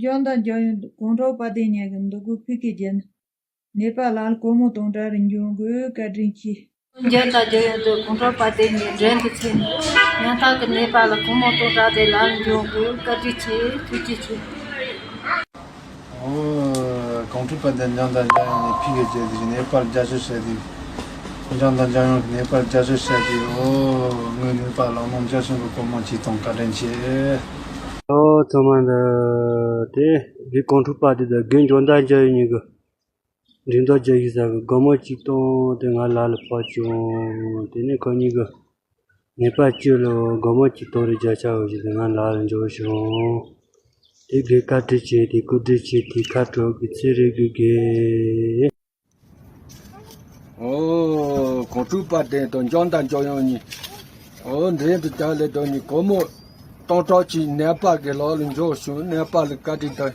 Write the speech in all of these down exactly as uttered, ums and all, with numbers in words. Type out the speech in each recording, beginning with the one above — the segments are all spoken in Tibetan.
ལྗོངས་དང་ལྗོངས་ཡོངས་དུ་གོང་དྲོ་བ་དན་ཉག་གི་འདུ་འགོད་ཕུལ་སྐད་རྒྱབ་ནས། ནེ་པ་ལ་སྒོར་མོ་སྟོང་ཕྲག་རེ་འབྱོར་དགོས་བཀའ་དྲིན་ཆེ། ལྗོངས་དང་ལྗོངས་ཡོངས་དུ་གོང་དྲོ་བ་དན་ཉག་འགྲན་དུ་ཚུད་ནས། ཉམ་ཐག་གི་ནེ་པ་ལ་སྒོར་མོ་སྟོང་ཕྲག་དེ་ལ་འབྱོར་དགོས་བཀའ་དྲིན་ཆེ། ཐུགས་རྗེ་ཆེ། ཨོ། གོང་དྲོ་བ་དན་ལྗོངས་དང་ལྗོངས་ཡོངས་ནས་ཕུལ་སྐད་རྒྱབ་ནས། ནེ་པ་ལ་རྒྱབ་སྐྱོར་བྱས་ཏེ། ལྗོངས་དང་ལྗོངས་ཡོངས་ཀྱི་ནེ་པ་ལ་རྒྱབ་སྐྱོར་བྱས་ཏེ། ཨོ། ངའི་ནེ་པ་ལ་ནང་རྒྱབ་སྐྱོར་གྱི་སྒོར་མོ་གཅིག་སྟོང་བཀའ་དྲིན་ཆེ། ཨོ། ཚང་མ་འདི་དེ་གོང་དྲོ་བ་དན་དང་ལྗོངས་དང་ལྗོངས་ཡོངས་གཉིས་ཀྱི་འགྲན་ཟླ་རྒྱག་ཡིན་ས་གི་སྒོར་མོ་གཅིག་སྟོང་དེ་ང་ལག་ལ་ཕོག་བྱུང་། དེ་ནས་ཁོ་གཉིས་ཀྱི་ནེ་པ་ལ་སྒོར་མོ་གཅིག་སྟོང་རེ་རྒྱབ་ཆ་བ་ཞིག་དེ་ང་ལག་ལ་འབྱོར་བྱུང་། དེ་གི་བཀའ་དྲིན་ཆེ། དེ་གི་བཀའ་དྲིན་ཆེ། དེ་ཁ་དྲོ་གི་ཚེ་རིང་གི་དགེ། ཨོ། གོང་དྲོ་བ་དན་དང་ལྗོངས་དང་ལྗོངས་ཡོངས་གཉིས། ཨོ། འགྲན་དུ་བསྡད་ལས་དོན་གཉིས་སྒོར་མོ་སྟོང་ཕྲག་གཅིག་ནེ་པ་གི་ལག་ལ་འབྱོར་བྱུང་། ནེ་པ་ལ་བཀའ་དྲིན་དང་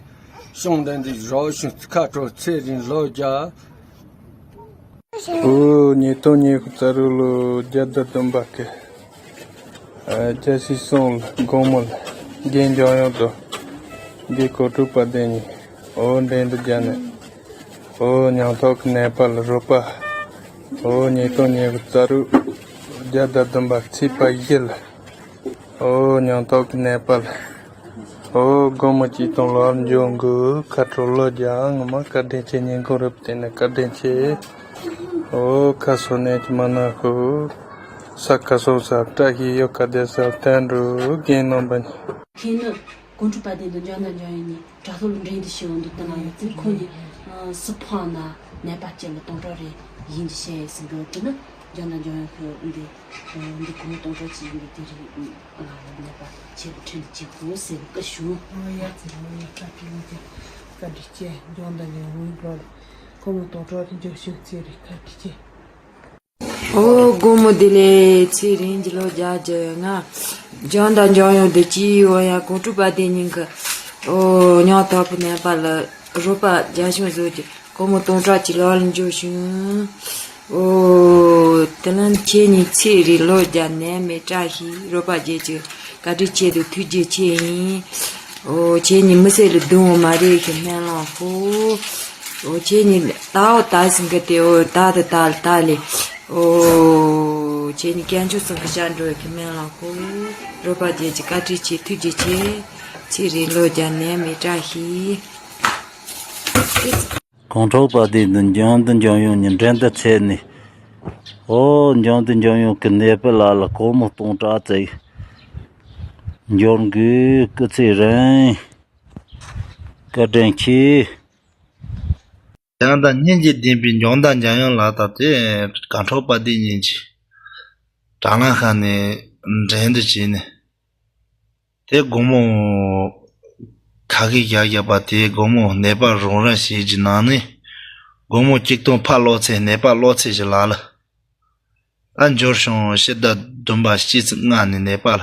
སྐྱོང་ལྡན་དུ་རོགས་བྱུང་། ཁ་དྲོ་ཚེ་རིང་ལོ་བརྒྱ། ཨོ། ཉིས་སྟོང་ཉི་ཤུ་རྩ་དྲུག་ལོ་བརྒྱ་དང་བདུན་པ་གི་ཨ། རྒྱལ་སྲིད་སྲུང་ལ་སྒོར་མོ་ལ་རྒན་འཇམ་དབྱངས་དང་རྒན་གོང་དྲོ་བ་དན་གཉིས། ཨོ། འགྲན་བསྡུར་བརྒྱབ་ནས། ཨོ། ཉམ་ཐག་གི་ནེ་པ་ལ་རོགས་པ། ཨོ། ཉིས་སྟོང་ཉི་ཤུ་རྩ་དྲུག་བརྒྱ་དང་བདུན་པ་ཚེས་པ་བཞི་ལ། ཨོ། ཉམ་ཐག་གི་ནེ་པ་ལ། ཨོ། སྒོར་མོ་གཅིག་སྟོང་ལག་འབྱོར་དགོས། ཁ་དྲོ་ལོ་བརྒྱ། ངོ་མ་བཀའ་དྲིན་ཆེ། ཉིན་གུང་རབ་བརྟན་ནས་བཀའ་དྲིན་ཆེ། ཨོ། ཁ་སོ་ནས་ཀྱི་མ་ན་ཧུ། ས་ཁ་སོང་ས་བཀྲ་ཤིས་ཡོད་ཀ་བདེ་ས་བསྟན་འགྲོ་རྒན་རྣམ་པ་ནི། ཁྱེད་ནི་གོང་དྲོ་བ་དན་དང་ལྗོངས་དང་ལྗོངས་ཡོངས་གཉིས་དྲ་ཐོག་ལ་འགྲན་བསྡུར་བྱེད་འོང་དུས་དེ་ན་ཡོད་ཚེ་ཁོ་གཉིས་སུ་ཕངས་ན་ནེ་པ་གཅིག་ལ་སྟོང་ཕྲག་རེ་ཡིན་གྱི་བཤད་ཡོད་ཟིན་འགྲོ། དེ་ནི་ལྗོངས་དང་ལྗོངས་ཡོངས་ཁོ་འདི་འདི་གོང་སྟོང་ཕྲག་གཅིག་ཡིན་པའི་དེ་རིགས་ང་ལ་ནེ་པ་ཁྱེད་ལ་ཁྲིད་ཅིག་གོ་ཟེར་བཀའ་ཞུ། ཨོ་ཡ་ཚེ་རིང་བཀའ་དྲིན་ཆེ། བཀའ་དྲིན་ཆེ། ལྗོངས་དང་ལྗོངས་ཡོངས་ལོ་ལ་སྒོར་མོ་སྟོང་ཕྲག་རེ་འབྱོར་བྱུང་། ཚེ་རིང་བཀའ་དྲིན་ཆེ། ཨོ། སྒོར་མོ་བདེ་ལེགས། ཚེ་རིང་གི་ལོ་བརྒྱ་གྱ་ལྔ། ལྗོངས་དང་ལྗོངས་ཡོངས་དེ་ཅི་ཡོད་ཡ། གོང་དྲོ་བ་དན་གཉིས་ཀྱི། ཨོ། ཉམ་ཐག་པའི་ནེ་པ་ལ་རོགས་པ་རྒྱབ་སྐྱོར་བཟོས་ཏེ་སྒོར་མོ་སྟོང་ཕྲག་གཅིག་ལག་ལ་འབྱོར་བྱུང་། ཨོ། དེ་ལན་ཁྱེད་གཉིས་ཚེ་རིང་ལོ་བརྒྱ་ནད་མེད་བཀྲ་ཤིས། རོགས་པ་བརྒྱད་ཀྱི་བཀའ་དྲིན་ཆེ་དང་ཐུགས་རྗེ་ཆེ་ཡིན། ཨོ། ཁྱེད་གཉིས་མི་སེར་ལ་སྡུག་བསྔལ་མ་རེད་ཀྱི་སྨོན་ལམ་ཧོ། ཨོ། ཁྱེད་གཉིས་ད་འོ་ད་ཟིན་གི་དེ་འོ་ད་དེ་ད་ལ་ད་ལེ། ཨོ། ཁྱེད་གཉིས་སྐྱབས་འཇུག་ཚང་གི་ཤར་འགྲོ་ཡི་ཀྱི་སྨོན་ལམ་ཧོ། རོགས་པ་བརྒྱད་ཀྱི་བཀའ་དྲིན་ཆེ། ཐུགས་རྗེ་ཆེ། ཚེ་རིང་ལོ་བརྒྱ་ནད་མེད་བཀྲ་ཤིས། གོང་དྲོ་བ་དན་དང་ལྗོངས་དང་ལྗོངས་ཡོངས་གཉིས་འགྲན་བསྡུར་བྱས་ནས། ཨོ། ལྗོངས་དང་ལྗོངས་ཡོངས་ཀྱི་ནད་པ་ལ་ལ་སྒོར་མོ་སྟོང་ཕྲག་ཙམ་འབྱོར་དགོས་སྐུ་ཚེ་རིང་། བཀའ་དྲིན་ཆེ། ཡང་དང་སྙིང་རྗེ་ལྡན་པའི་ལྗོངས་དང་ལྗོངས་ཡོངས་ལ་ད་དེ་གོང་དྲོ་བ་དན་གཉིས་ཀྱི་དྲ་ལམ་ཁག་ནས་འགྲན་བསྡུར་བྱས་ནས། དེ་སྒོར་མོ་ཁ་གི་བཞག་བཞག་པ་དེ་སྒོར་མོ་ནད་པ་རོགས་རམ་བྱེད་ཀྱི་ནང་ནས་སྒོར་མོ་གཅིག་སྟོང་ཕར་སློག་ཚེ་ནད་པ་སློག་ཚེ་ཞིག་ལ་ལ། ད་འབྱོར་བྱུང་། ཕྱི་ཟླ་བདུན་པ་ཕྱི་ཚེས་ལྔ་ནས་ནད་པ་ལ་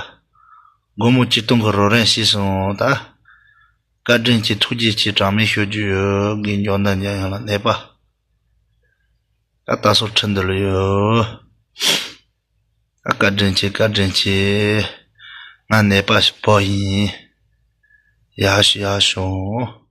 སྒོར་མོ་གཅིག་སྟོང་གི་རོགས་རམ་བྱས་སོང་། ད་བཀའ་དྲིན་ཆེ། ཐུགས་རྗེ་ཆེ། གྲངས་མེད་ཞུ་རྒྱུ་ཡོད་གི་ལྗོངས་དང་ལྗོངས་ཡོངས་ལ་ནད་པ། ད་ད་སོ་ཁྲིད་འདི་ལ་ཡོད། ཨ། བཀའ་དྲིན་ཆེ། བཀའ་དྲིན་ཆེ། ང་ནད་པ་ཞིག་བོ་ཡིན། ཡག་ཤོག་ཡག་ཤོག